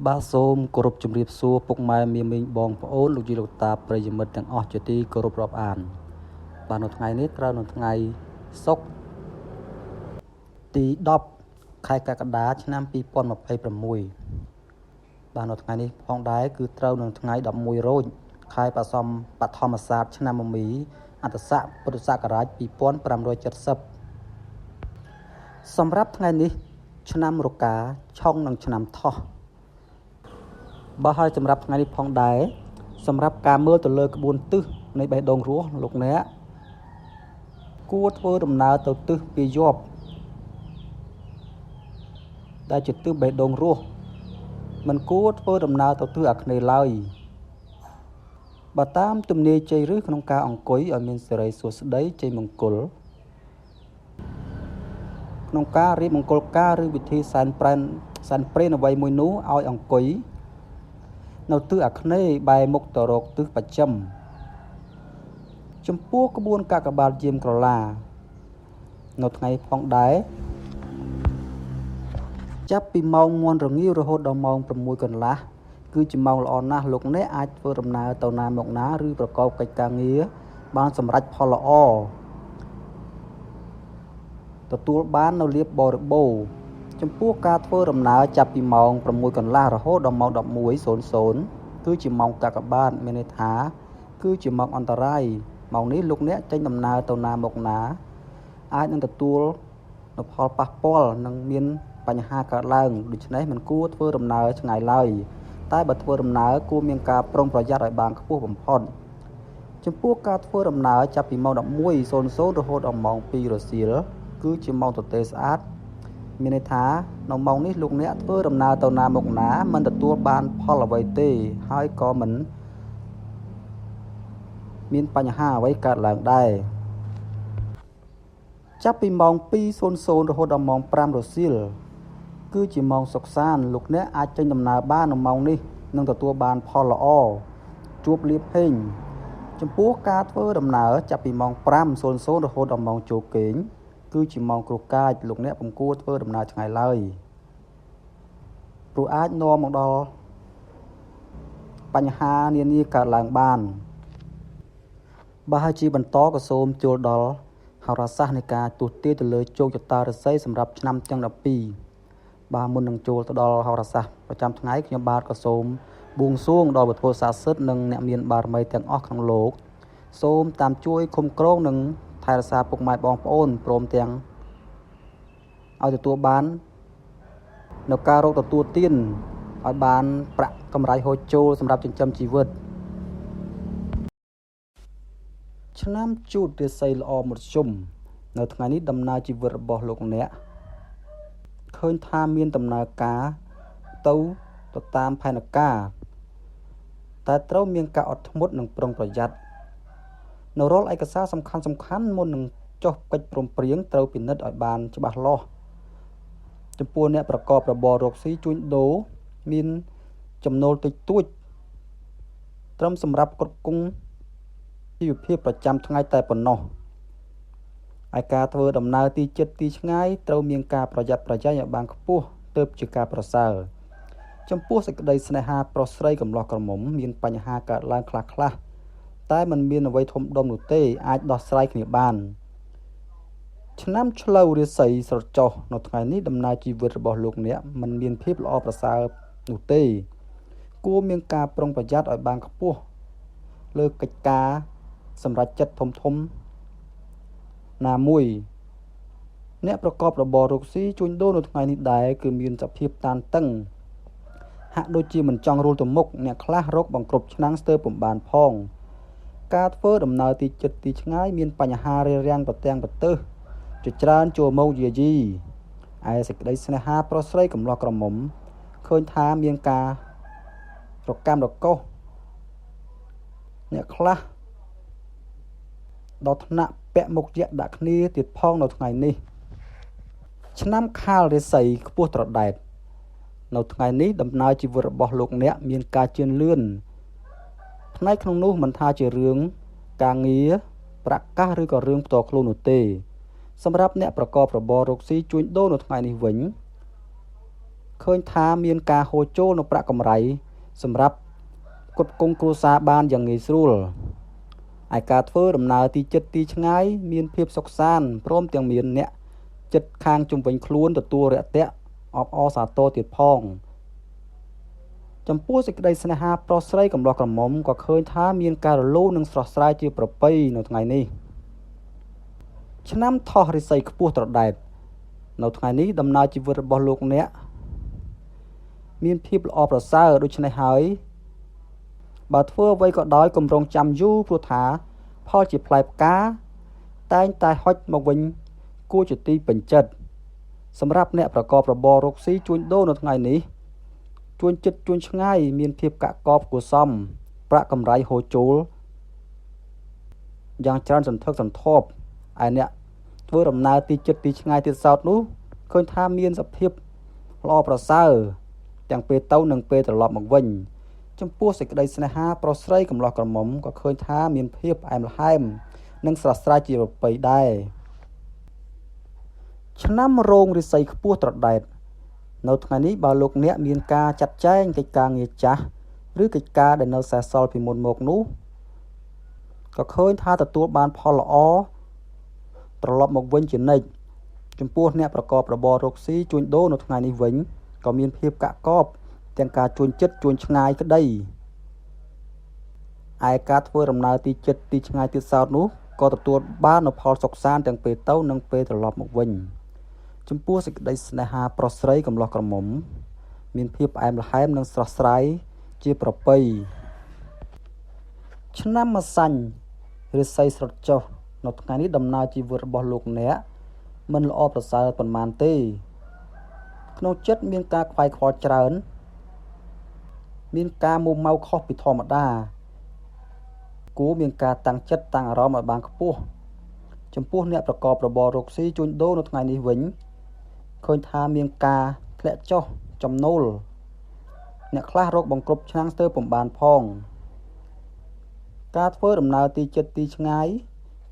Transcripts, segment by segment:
បាទសូមគោរពជម្រាបសួរពុកម៉ែមាមីងបងប្អូនលោកយាយលោកតាប្រិយមិត្តទាំងអស់ជាទីគោរពរាប់អានបាទនៅថ្ងៃនេះត្រូវនៅថ្ងៃសុក្រទី10ខែកក្កដាឆ្នាំ2026បាទនៅថ្ងៃនេះផងដែរគឺត្រូវនៅថ្ងៃ11រោចខែបសំបឋមសាទឆ្នាំមមីអត្តស័កពុទ្ធសករាជ2570សម្រាប់ថ្ងៃនេះឆ្នាំរកាឆុងនិងឆ្នាំថោះបើហើយសម្រាប់ថ្ងៃនេះផងដែរសម្រាប់ការមើលទៅលើក្បួនទិសនៃបេះដូងរស់លោកអ្នកគួរធ្វើដំណើរទៅទិសពីយប់ដែលជាទិសបេះដូងរស់មិនគួរធ្វើដំណើរទៅទិសអាគ្នេយ៍ឡើយបើតាមទំនាយជ័យឬក្នុងការអង្គុយឲ្យមានសិរីសួស្តីជ័យមង្គលក្នុងការរៀបមង្គលការឬវិធីសែនប្រេនអ្វីមួយនោះឲ្យអង្គុយនៅទិសអាគ្នេយ៍បែរមុខទៅរកទិសបច្ចឹមចំពោះក្បួនកាកបាទយាមក្រឡានៅថ្ងៃផងដែរចាប់ពីម៉ោង1រងាវរហូតដល់ម៉ោង6កន្លះគឺជាម៉ោងល្អណាស់លោកអ្នកអាចធ្វើដំណើរទៅណាមកណាឬប្រកបកិច្ចការងារបានសម្រេចផលល្អទទួលបាននៅលាភបរិបូរណ៍ចំពោះការធ្វើដំណើរចាប់ពីម៉ោង6កន្លះរហូតដល់ម៉ោង11:00គឺជាម៉ោងកាកបាទមានន័យថាគឺជាម៉ោងអន្តរាយម៉ោងនេះលោកអ្នកចេញដំណើរទៅណាមកណាអាចនឹងទទួលនូវផលប៉ះពាល់និងមានបញ្ហាកើតឡើងដូច្នេះមិនគួរធ្វើដំណើរឆ្ងាយឡើយតែបើធ្វើដំណើរគួរមានការប្រុងប្រយ័ត្នឲ្យបានខ្ពស់បំផុតចំពោះការធ្វើដំណើរចាប់ពីម៉ោង11:00រហូតដល់ម៉ោង2រសៀលគឺជាម៉ោងទទេស្អាតមានន័យថានៅម៉ោងនេះលោកអ្នកធ្វើដំណើរទៅណាមកណាមិនទទួលបានផលអ្វីទេហើយក៏មិនមានបញ្ហាអ្វីកើតឡើងដែរចាប់ពីម៉ោង2:00រហូតដល់ម៉ោង5រសៀលគឺជាម៉ោងសុខសាន្តលោកអ្នកអាចចេញដំណើរបាននៅម៉ោងនេះនិងទទួលបានផលល្អជួបលាភហេងចំពោះការធ្វើដំណើរចាប់ពីម៉ោង5:00រហូតដល់ម៉ោងចូលគេងគឺជាម៉ោងគ្រោះកាចលោកអ្នកពុំគួរធ្វើដំណើរឆ្ងាយឡើយព្រោះអាចនាំមកដល់បញ្ហានានាកើតឡើងបានបើហើយជាបន្តក៏សូមចូលដល់ហោរាសាស្ត្រនៃការទស្សន៍ទាយទៅលើជោគជតារាសីសម្រាប់ឆ្នាំទាំង12បាទមុននឹងចូលទៅដល់ហោរាសាស្ត្រប្រចាំថ្ងៃខ្ញុំបាទក៏សូមបួងសួងដល់វត្ថុស័ក្តិសិទ្ធិនិងអ្នកមានបារមីទាំងអស់ក្នុងលោកសូមតាមជួយคุ้មគ្រងនិងថែរក្សាពុកម៉ែបងប្អូនព្រមទាំងឲ្យទទួលបាននៅការរកទទួលទានឲ្យបានប្រាក់កម្រៃហូរចូលសម្រាប់ចិញ្ចឹមជីវិតឆ្នាំជូតរាសីល្អមធ្យមនៅថ្ងៃនេះដំណើរជីវិតរបស់លោកអ្នកឃើញថាមានដំណើរការទៅតាមផែនការតែត្រូវមានការអត់ធ្មត់និងប្រុងប្រយ័ត្ននៅរាល់ឯកសារសំខាន់ៗមុននឹងចុះកិច្ចព្រមព្រៀងត្រូវពិនិត្យឲ្យបានច្បាស់លាស់ចំពោះអ្នកប្រកបរបររកស៊ីជួញដូរមានចំណូលតិចតួចត្រឹមសម្រាប់គ្រប់គ្រងជីវភាពប្រចាំថ្ងៃតែប៉ុណ្ណោះឯការធ្វើដំណើរទីជិតទីឆ្ងាយត្រូវមានការប្រយ័ត្នប្រយែងឲ្យបានខ្ពស់ទើបជាការប្រសើរចំពោះសេចក្តីស្នេហាប្រុសស្រីកំឡោះក្រមុំមានបញ្ហាកើតឡើងខ្លះៗតែមិនមានអ្វីធំដុំនោះទេអាចដោះស្រាយគ្នាបានឆ្នាំឆ្លូវរាសីស្រចោះនៅថ្ងៃនេះដំណើរជីវិតរបស់លោកអ្នកមិនមានភាពល្អប្រសើរនោះទេគួរមានការប្រុងប្រយ័ត្នឲ្យបានខ្ពស់លើកិច្ចការសម្រេចចិត្តធំៗណាមួយអ្នកប្រកបរបររកស៊ីជួញដូរនៅថ្ងៃនេះដែរគឺមានសភាពតានតឹងហាក់ដូចជាមិនចង់រួលទៅមុខអ្នកខ្លះរកបង្ក្រប់ឆ្នាំងស្ទើរពុំបានផងការធ្វើដំណើរទីជិតទីឆ្ងាយមានបញ្ហារារាំងប្រទាំងប្រទើសជាច្រើនចូលមកយាយីឯសេចក្តីស្នេហាប្រុសស្រីកំឡោះក្រមុំឃើញថាមានការរកម្មរកុសអ្នកខ្លះដល់ថ្នាក់ពាក់មុខយៈដាក់គ្នាទៀតផងនៅថ្ងៃនេះឆ្នាំខាលរាសីខ្ពស់ត្រដែតនៅថ្ងៃនេះដំណើរជីវិតរបស់លោកអ្នកមានការជឿនលឿនផ្នែកក្នុងនោះមិនថាជារឿងការងារប្រាក់កាសឬក៏រឿងផ្ទាល់ខ្លួននោះទេសម្រាប់អ្នកប្រកបរបររកស៊ីជួញដូរនៅថ្ងៃនេះវិញ ឃើញថាមានការហូរចូលនៅប្រាក់កម្រៃសម្រាប់ផ្គត់ផ្គង់គ្រួសារបានយ៉ាងងាយស្រួលឯការធ្វើដំណើរទីជិតទីឆ្ងាយមានភាពសុខសាន្តព្រមទាំងមានអ្នកចិត្តខាងជុំវិញខ្លួនទទួលរាក់ទាក់អបអរសាទរទៀតផងចំពោះសេចក្តីស្នេហាប្រុសស្រីកំលោះក្រមុំក៏ឃើញថាមានការរលូននិងស្រស់ស្រាយជាប្រពៃនៅថ្ងៃនេះឆ្នាំថោះរិស័យខ្ពស់ត្រដែតនៅថ្ងៃនេះដំណើរជីវិតរបស់លោកអ្នកមានភាពល្អប្រសើរដូច្នេះហើយបើធ្វើអ្វីក៏ដោយគម្រោងចាំយូរព្រោះថាផលជាផ្លែផ្កាតែងតែហុចមកវិញគួរជាទីពេញចិត្តសម្រាប់អ្នកប្រកបរបររកស៊ីជួញដូរនៅថ្ងៃនេះជួញចិត្តជួញឆ្ងាយមានភាពកាក់កបគួរសមប្រាក់កម្រៃហូរចូលយ៉ាងច្រើនសន្ធឹកសន្ធាប់ឯអ្នកធ្វើដំណើរទីជិតទីឆ្ងាយទៀតសោតនោះឃើញថាមានសភាពល្អប្រសើរទាំងពេលទៅនិងពេលត្រឡប់មកវិញចំពោះសេចក្តីស្នេហាប្រុសស្រីកំលោះក្រមុំក៏ឃើញថាមានភាពផ្អែមល្ហែមនិងស្រស់ស្រាយជាប្រពៃដែរឆ្នាំរោងរិស័យខ្ពស់ត្រដែតនៅថ្ងៃនេះបើលោកអ្នកមានការចាត់ចែងកិច្ចការងារចាស់ឬកិច្ចការដែលនៅសេសសល់ពីមុនមកនោះក៏ឃើញថាទទួលបានផលល្អត្រឡប់មកវិញជានិច្ចចំពោះអ្នកប្រកបរបររកស៊ីជួញដូរនៅថ្ងៃនេះវិញក៏មានភាពកាក់កបទាំងការជួញចិត្តជួញឆ្ងាយក្តីឯការធ្វើដំណើរទីជិតទីឆ្ងាយទៀតសោតនោះក៏ទទួលបាននូវផលសុខសាន្តទាំងពេលទៅនិងពេលត្រឡប់មកវិញចំពោះសេចក្តីស្នេហាប្រុសស្រីកំលោះក្រមុំមានភាពផ្អែមល្ហែមនិងស្រស់ស្រាយជាប្រពៃឆ្នាំម្សាញ់រិស័យស្រុតចុះនៅថ្ងៃនេះដំណើរជីវិតរបស់លោកអ្នកមិនល្អប្រសើរប៉ុន្មានទេក្នុងចិត្តមានការខ្វាយខ្វល់ច្រើនមានការមួម៉ៅខុសពីធម្មតាគួរមានការតាំងចិត្តតាំងអារម្មណ៍ឲ្យបានខ្ពស់ចំពោះអ្នកប្រកបរបររកស៊ីជួញដូរនៅថ្ងៃនេះវិញឃើញថាមានការធ្លាក់ចុះចំណូលអ្នកខ្លះរកបង្គ្រប់ឆ្នាំងស្ទើរពុំបានផងការធ្វើដំណើរទីជិតទីឆ្ងាយ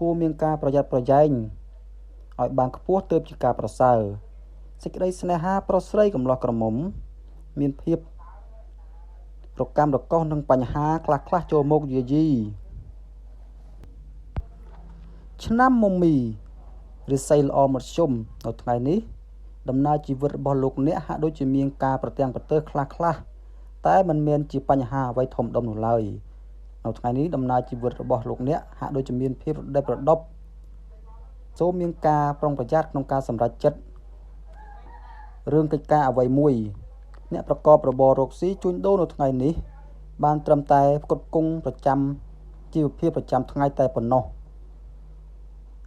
គួរមានការប្រយ័ត្នប្រយែងឲ្យបានខ្ពស់ទើបជាការប្រសើរសេចក្តីស្នេហាប្រុសស្រីកំលោះក្រមុំមានភាពរកម្មរកុសនិងបញ្ហាខ្លះៗចូលមកយាយីឆ្នាំមមីរិស័យល្អមធ្យមនៅថ្ងៃនេះដំណើរជីវិតរបស់លោកអ្នកហាក់ដូចជាមានការប្រទាំងប្រទើសខ្លះៗតែមិនមែនជាបញ្ហាអ្វីធំដុំនោះឡើយនៅថ្ងៃនេះដំណើរជីវិតរបស់លោកអ្នកហាក់ដូចជាមានភាពរដិបរដប់សូមមានការប្រុងប្រយ័ត្នក្នុងការសម្រេចចិត្តរឿងកិច្ចការអ្វីមួយអ្នកប្រកបរបររកស៊ីជួញដូរនៅថ្ងៃនេះបានត្រឹមតែផ្គត់ផ្គង់ប្រចាំជីវភាពប្រចាំថ្ងៃតែប៉ុណ្ណោះ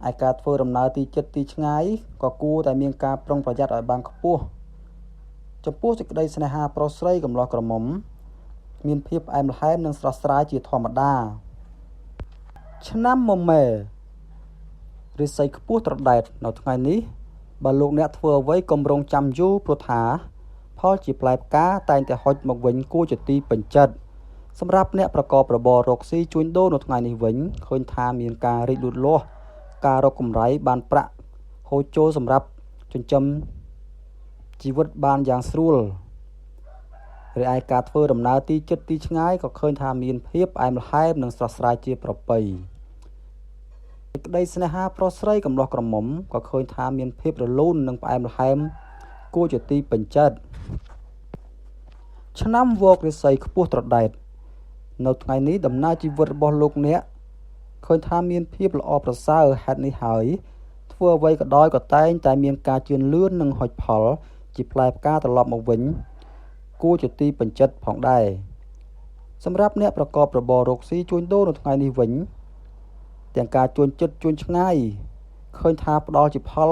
ឯការធ្វើដំណើរទីជិតទីឆ្ងាយក៏គួរតែមានការប្រុងប្រយ័ត្នឲ្យបានខ្ពស់ចំពោះសេចក្តីស្នេហាប្រុសស្រីកំលោះក្រមុំមានភាពផ្អែមល្ហែមនិងស្រស់ស្រាយជាធម្មតាឆ្នាំមមែរិស័យខ្ពស់ត្រដែតនៅថ្ងៃនេះបើលោកអ្នកធ្វើអ្វីកុំរងចាំយូរព្រោះថាផលជាផ្លែផ្កាតែងតែហុចមកវិញគួរជាទីពេញចិត្តសម្រាប់អ្នកប្រកបរបររកស៊ីជួញដូរនៅថ្ងៃនេះវិញឃើញថាមានការរីកលូតលាស់ការរកកម្រៃបានប្រាក់ហូរចូលសម្រាប់ចិញ្ចឹមជីវិតបានយ៉ាងស្រួលរីឯការធ្វើដំណើរទីជិតទីឆ្ងាយក៏ឃើញថាមានភាពផ្អែមល្ហែមនិងស្រស់ស្រាយជាប្រពៃសេចក្តីស្នេហាប្រុសស្រីកំលោះក្រមុំក៏ឃើញថាមានភាពរលូននិងផ្អែមល្ហែមគួរជាទីពេញចិត្តឆ្នាំវករិស័យខ្ពស់ត្រដែតនៅថ្ងៃនេះដំណើរជីវិតរបស់លោកអ្នកឃើញថាមានភាពល្អប្រសើរហេតុនេះហើយធ្វើអ្វីក៏ដោយក៏តែងតែមានការជឿនលឿននិងហុចផលជាផ្លែផ្កាត្រឡប់មកវិញគួរជាទីពេញចិត្តផងដែរសម្រាប់អ្នកប្រកបរបររកស៊ីជួញដូរនៅថ្ងៃនេះវិញទាំងការជួញចិត្តជួញឆ្ងាយឃើញថាផ្ដល់ជាផល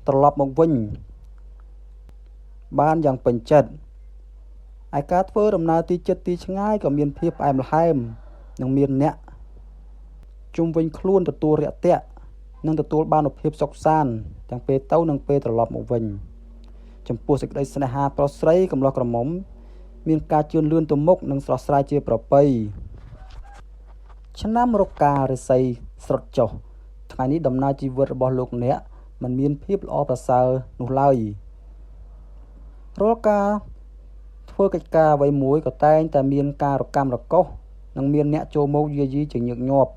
ត្រឡប់មកវិញបានយ៉ាងពេញចិត្តឯការធ្វើដំណើរទីជិតទីឆ្ងាយក៏មានភាពផ្អែមល្ហែមនិងមានអ្នកជុំវិញខ្លួនទទួលរាក់ទាក់និងទទួលបាននូវភាពសុខសាន្តទាំងពេលទៅនិងពេលត្រឡប់មកវិញចំពោះសេចក្តីស្នេហាប្រុសស្រីកំលោះក្រមុំមានការជឿនលឿនទៅមុខនិងស្រស់ស្រាយជាប្រពៃឆ្នាំរការិស័យស្រុតចុះថ្ងៃនេះដំណើរជីវិតរបស់លោកអ្នកមិនមានភាពល្អប្រសើរនោះឡើយ រាល់ការធ្វើកិច្ចការអ្វីមួយក៏តែងតែមានការរកាំរកូសនិងមានអ្នកចូលមកយាយីជាញឹកញាប់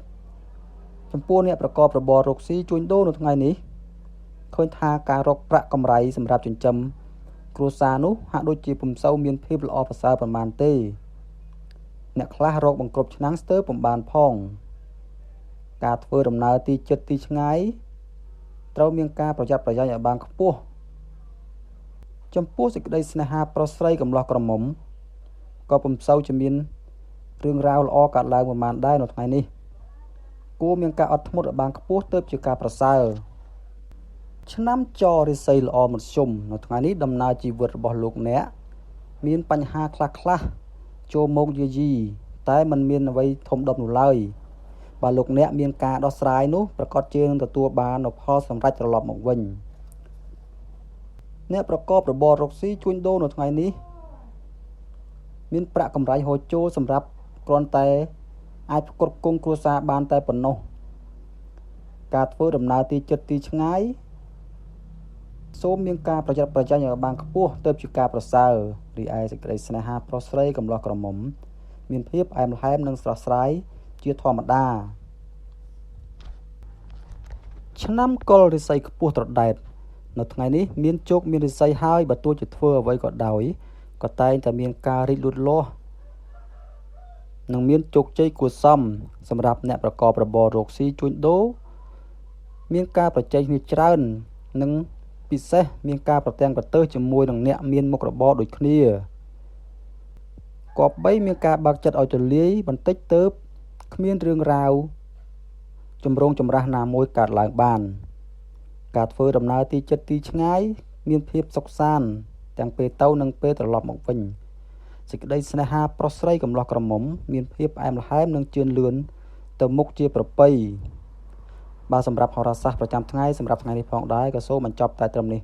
ចំពោះអ្នកប្រកបរបររកស៊ីជួញដូរនៅថ្ងៃនេះឃើញថាការរកប្រាក់កម្រៃសម្រាប់ចិញ្ចឹមគ្រួសារនោះហាក់ដូចជាពុំសូវមានភាពល្អប្រសើរប៉ុន្មានទេអ្នកខ្លះរកបង្គ្រប់ឆ្នាំងស្ទើរពុំបានផងការធ្វើដំណើរទីជិតទីឆ្ងាយត្រូវមានការប្រយ័ត្នប្រយែងឲ្យបានខ្ពស់ចំពោះសេចក្តីស្នេហាប្រុសស្រីកំឡោះក្រមុំក៏ពុំសូវជាមានរឿងរ៉ាវល្អកើតឡើងប្រមាណដែរនៅថ្ងៃនេះគួរមានការអត់ធ្មត់ឲ្យបានខ្ពស់ទើបជាការប្រសើរឆ្នាំចរិស័យល្អមធ្យមនៅថ្ងៃនេះដំណើរជីវិតរបស់លោកអ្នកមានបញ្ហាខ្លះៗចូលមកយាយីតែមិនមានអ្វីធំដុំនោះឡើយបើលោកអ្នកមានការដោះស្រាយនោះប្រកាសជានឹងទទួលបាននូវផលសម្រេចត្រឡប់មកវិញអ្នកប្រកបរបររកស៊ីជួញដូរនៅថ្ងៃនេះមានប្រាក់កម្រៃហូរចូលសម្រាប់គ្រាន់តែអាចផ្គត់ផ្គង់គ្រួសារបានតែប៉ុណ្ណោះការធ្វើដំណើរទីជិតទីឆ្ងាយសូមមានការប្រយ័ត្នប្រយែងឲ្យបានខ្ពស់ទើបជាការប្រសើររីឯសេចក្តីស្នេហាប្រុសស្រីកំឡោះក្រមុំមានភាពផ្អែមល្ហែមនិងស្រស់ស្រាយជាធម្មតាឆ្នាំកុលរិស័យខ្ពស់ត្រដែតនៅថ្ងៃនេះមានជោគមានរិស័យហើយបើទោះជាធ្វើអ្វីក៏ដោយក៏តែងតែមានការរីកលូតលាស់និងមានជោគជ័យគួរសមសម្រាប់អ្នកប្រកបរបររកស៊ីជួញដូរមានការប្រជែងគ្នាច្រើននិងពិសេសមានការប្រទាំងប្រទើសជាមួយនឹងអ្នកមានមុខរបរដូចគ្នាគប្បីមានការបើកចិត្តឲ្យទូលាយបន្តិចទើបគ្មានរឿងរ៉ាវចម្រូងចម្រាសណាមួយកើតឡើងបានការធ្វើដំណើរទីជិតទីឆ្ងាយមានភាពសុខសាន្តទាំងពេលទៅនិងពេលត្រឡប់មកវិញសេចក្តីស្នេហាប្រុសស្រីកំឡោះក្រមុំមានភាពផ្អែមល្ហែមនិងជឿនលឿនទៅមុខជាប្រពៃបាទសម្រាប់ហោរាសាស្ត្រប្រចាំថ្ងៃសម្រាប់ថ្ងៃនេះផងដែរក៏សូមបញ្ចប់តែត្រឹមនេះ